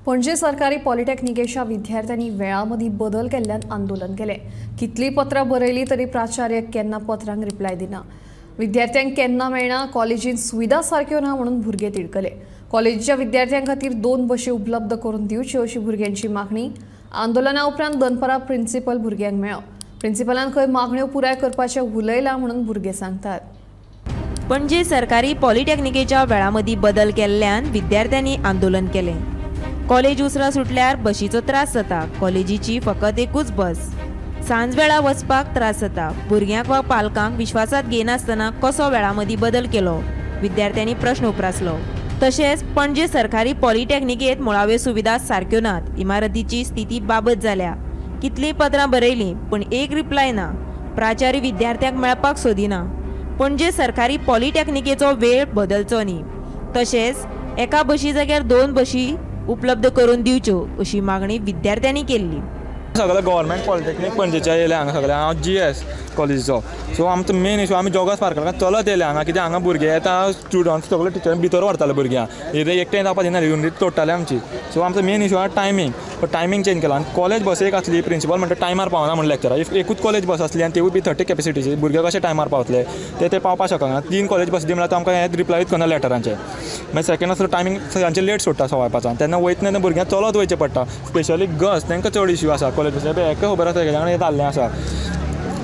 पणजे सरकारी पॉलिटेक्निकेच्या विद्यार्थ्यांनी वेळामदी बदल केल्ल्यान आंदोलन केलें. कितलीं पत्रां बरयलीं तरी प्राचार्य केन्ना पत्रांक रिप्लाय दिना. विद्यार्थ्यांक केन्ना मेळना, कॉलेजींत सुविधा सारक्यो ना म्हणून भुरगे तिडकले. कॉलेजीच्या विद्यार्थ्यां खातीर 2 बशी उपलब्ध करून दिवच्यो अशी भुरग्यांची मागणी. आंदोलना उपरांत दनपरां प्रिन्सिपल भुरग्यांक मेळ्ळो. प्रिन्सिपलान खंय मागण्यो पुराय करपाचें उलयलां म्हणून भुरगे सांगतात. पणजे सरकारी पॉलिटेक्निकेच्या वेळामदी बदल केल्ल्यान विद्यार्थ्यांनी आंदोलन केलें. कॉलेज उसरां सुटल्यार बशीचो त्रास जाता. कॉलेजीची फकत एकूच बस. सांजवेळा वचपाक त्रास जाता. भुरग्यांक वा पालकांक विश्वासात घेनासतना कसो वेळामदी बदल केलो, विद्यार्थ्यांनी प्रश्न उप्रासलो. तशेंच पणजे सरकारी पॉलिटेक्निकेत मुळाव्यो सुविधा सारक्यो नात. इमारतीची स्थिती बाबत जाल्या. कितलीं पत्रां बरयलीं पूण एक रिप्लाय ना. प्राचार्य विद्यार्थ्यांक मेळपाक सोदिना. पणजे सरकारी पॉलिटेक्निकेचो वेळ बदलचो न्ही. तशेंच एका बशी जाग्यार 2 बशी उपलब्ध करून दिवच्यो अशी मागणी विद्यार्थ्यांनी केल्ली. सगळे गव्हर्मेंट पॉलिटेक्नीक पणजेच्या येयले हांगा सगळे. हांव GS कॉलेजीचो. सो आमचो मेन इशू आमी जॉगर्स पार्काक चलत येयले हांगा, कित्याक हांगा भुरगे येता स्टुडंट्स सगळे टिचर भितर व्हरताले भुरग्यांक, एकटें जावपा दिना, युनिट तोडटाले आमची. सो आमचो मेन इशू आहा टायमींग. टायमींग चेंज केला आनी कॉलेज बस एक आसली, प्रिन्सिपल म्हणटा टायमार पावना म्हण लेक्चराक. If एकूच कॉलेज बस आसली आनी तेवूय बी 30 कॅपेसिटीची, भुरगे कशे टायमार पावतले ते ते पावपाक शकना. 3 कॉलेज बस दी म्हणल्यार आमकां हें रिप्लायूच करना लेटरांचे. मागीर सेकंड आसलो टायमींग सांजचे लेट सोडटा 5:15, तेन्ना वयतना तेन्ना भुरग्यांक चलत वयचें पडटा. स्पेशली गर्ल्स तांकां चड इश्यू आसा. कॉलेज बसी हेका खबर आसा हेज्या कडेन जाल्लें आसा.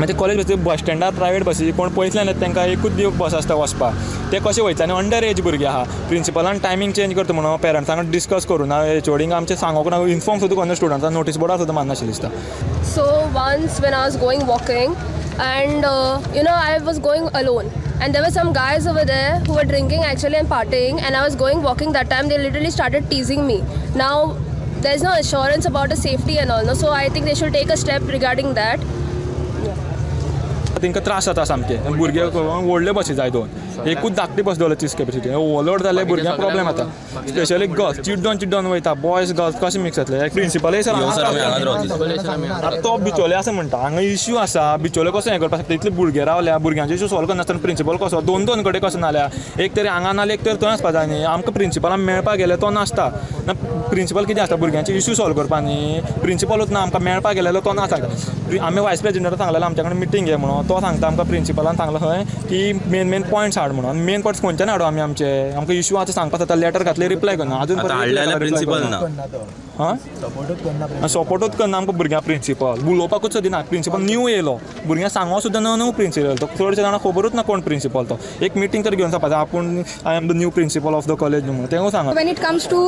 मागीर ते कॉलेज बसी बस स्टँडार प्रायवेट बसी कोण पयसल्यान येता तांकां एकूच बस आसता वचपाक, ते कशे वयतले? आनी अंडर एज भुरगे आहा. प्रिन्सिपलान टायमींग चेंज करता म्हणून पेरंट्सांक डिस्कस करूं ना, एचओडींक आमचें सांगूंक ना, इन्फॉर्म सुद्दां करना स्टुडंट्सांक, नोटीस बोर्डार सुद्दां मारनाशिल्लें दिसता. So once when I was going walking and you know I was going alone and there were some guys over there who were drinking actually and partying and I was going walking that time they literally started teasing me. Now there is no assurance about the safety and all, no? So I think they should take a step regarding that. तांकां त्रास जाता सामके. भुरगे व्हडले बसी जाय 2, एकूच धाकटी बस दवरल्या 30 कॅपेसिटी, ओवरलोड जाले भुरग्यांक प्रॉब्लेम जाता. स्पेशली गर्ल्स चिड्डोन चिड्डोन वयता, बॉयज गर्ल्स कशें मिक्स जातले. प्रिन्सिपलय सर तो बिचोले आसा म्हणटा, हांगा इश्यू आसा, बिचोले कसो हें करपाक शकता? इतले भुरगे रावल्या, भुरग्यांचे इश्यू सॉल्व करनासतना प्रिन्सिपल कसो 2-2 कडेन कसो नाल्या, एक तरी हांगा नाल्या एक तरी थंय आसपा जाय न्ही. आमकां प्रिन्सिपलाक मेळपाक गेले तो नासता. ना प्रिन्सिपल कितें आसता भुरग्यांचे इश्यू सॉल्व करपा न्ही, प्रिन्सिपलूच ना आमकां मेळपाक गेलेलो तो ना सांगता. आमी वायस प्रेसिडेंटाक सांगलेलो आमच्या कडेन मिटींग घे म्हणून, तो सांगता आमकां प्रिन्सिपलान सांगलां खंय की मेन मेन पॉयंट्स हाड म्हणून. मेन पॉयंट्स खंयच्यान हाडू आमी? आमचे आमकां इश्यू आतां सांगपाक जाता, लेटर घातले रिप्लाय करना अजून. प्रिन्सिपल ना, हां सपोर्टूच करना आमकां भुरग्यांक. प्रिन्सिपल उलोवपाकूच दिना. प्रिन्सिपल न्यू येयलो, भुरग्यांक सांगो सुद्दां न्हू न्हू प्रिन्सिपल तो, चडशे जाणां खबरूच ना कोण प्रिन्सिपल तो. एक मिटींग तर घेवन जावपा जाय, आपूण I am the new principal of the college म्हणून तेंकूय सांगा. When it comes to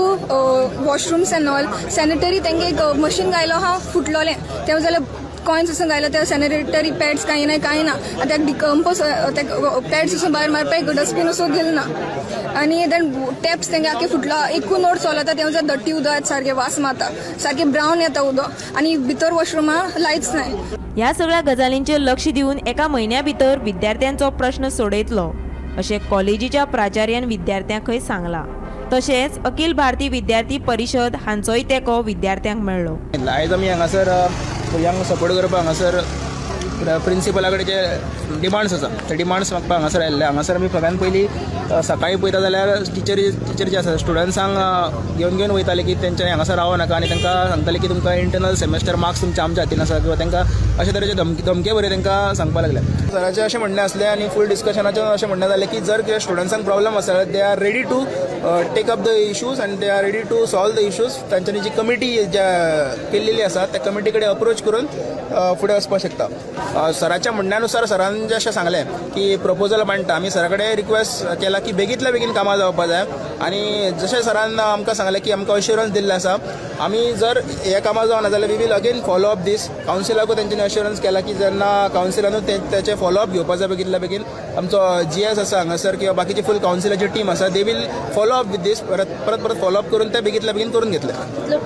washrooms and all sanitary, तेंगे एक मशीन घायलो आहा फुटलोलें, तें जाल्यार कॉयन्स वचून घायलो, ते सॅनिटरी पॅड्स कांय ना कांय ना. आतां ते डिकम्पोज ते पॅड्स वचून भायर मारपाक डस्टबीन वचून गेल ना. आनी देन टॅप्स तेंगे आख्खे फुटलो, एकूच नोट चलता, तें जाल्यार डट्टी उदक सारकें वास मारता, सारकें ब्रावन येता उदक, आनी भितर वॉशरुमा लायट्स नाय. ह्या सगळ्या गजालींचेर लक्ष दिवन एका म्हयन्या भितर विद्यार्थ्यांचो प्रश्न सोडयतलो अशें कॉलेजीच्या प्राचार्यान विद्यार्थ्यांकय सांगलां. तशेंच अखिल भारतीय विद्यार्थी परिशद हांचोय तेंको विद्यार्थ्यांक मेळ्ळो. आयज आमी हांगासर भुरग्यांक सपोर्ट करपाक हांगासर प्रिन्सिपला कडेन जे डिमांड्स आसा ते डिमांड्स मागपाक हांगासर आयिल्ले. हांगासर आमी सगळ्यान पयलीं सकाळीं पळयता जाल्यार टिचरी जे आसा स्टुडंट्सांक घेवन घेवन वयताले की तेंच्यांनी हांगासर रावो नाका, आनी तांकां सांगताले की तुमकां इंटरनल सेमेस्टर मार्क्स तुमचे आमच्या हातीन आसा, किंवा तांकां अशे तरेचे धमके बरे तांकां सांगपाक लागले. सराचें अशें म्हणणें आसलें आनी फूल डिस्कशनाचें अशें म्हणणें जालें की जर कितें स्टुडंट्सांक प्रॉब्लम आसा जाल्यार they are ready to take up the issues and they are ready to solve the issues. तांच्यांनी जी कमिटी केल्लेली आसा त्या कमिटी कडेन अप्रोच करून फुडें वचपाक शकता. सराच्या म्हणण्यानुसार सरान जें अशें सांगलें की प्रपोजल मांडटा, आमी सरा कडेन रिक्वेस्ट केला की बेगींतल्या बेगीन कामां जावपा जाय, आनी जशें सरान आमकां सांगलें की आमकां अश्युरन्स दिल्लें आसा, आमी जर हे कामां जावना जाल्यार we will again follow up this. कावन्सिलाकूय तेंच्यांनी अश्युरन्स केला की जेन्ना कावन्सिलानूय तेचें फॉलो अप घेवपा जाय बेगींतल्या बेगीन. आमचो GS आसा हांगासर किंवा बाकीची फूल कावन्सिलाची टीम आसा, they will follow up with this. परत परत परत फॉलो अप करून ते बेगींतल्या बेगीन करून घेतले.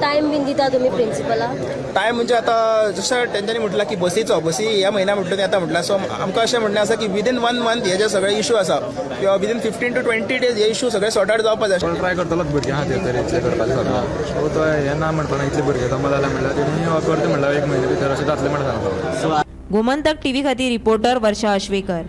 टायम बीन दिता तुमी प्रिन्सिपलाक? टायम म्हणजे आतां जशें तेंच्यांनी म्हटलां की बसीचो बसी ह्या म्हयन्या म्हटलो आतां म्हटलां, सो आमकां अशें म्हणणें आसा की विदीन 1 मंथ हे जे सगळे इशू आसा किंवा विदीन 15 to 20 days हे इशू सगळे सॉर्ट आउट जावपा जाय. ट्राय करतलोच भुरग्यां खातीर तरी इतलें करपाचें सगळें. सो तो हें ना म्हणपाक इतले भुरगे जमा जाल्या म्हणल्यार तेणी करता म्हणल्यार 1 म्हयन्या भितर अशें जातलें म्हणून सांगता. गोमंतक टीव्ही खातीर रिपोर्टर वर्षा अश्वेकर.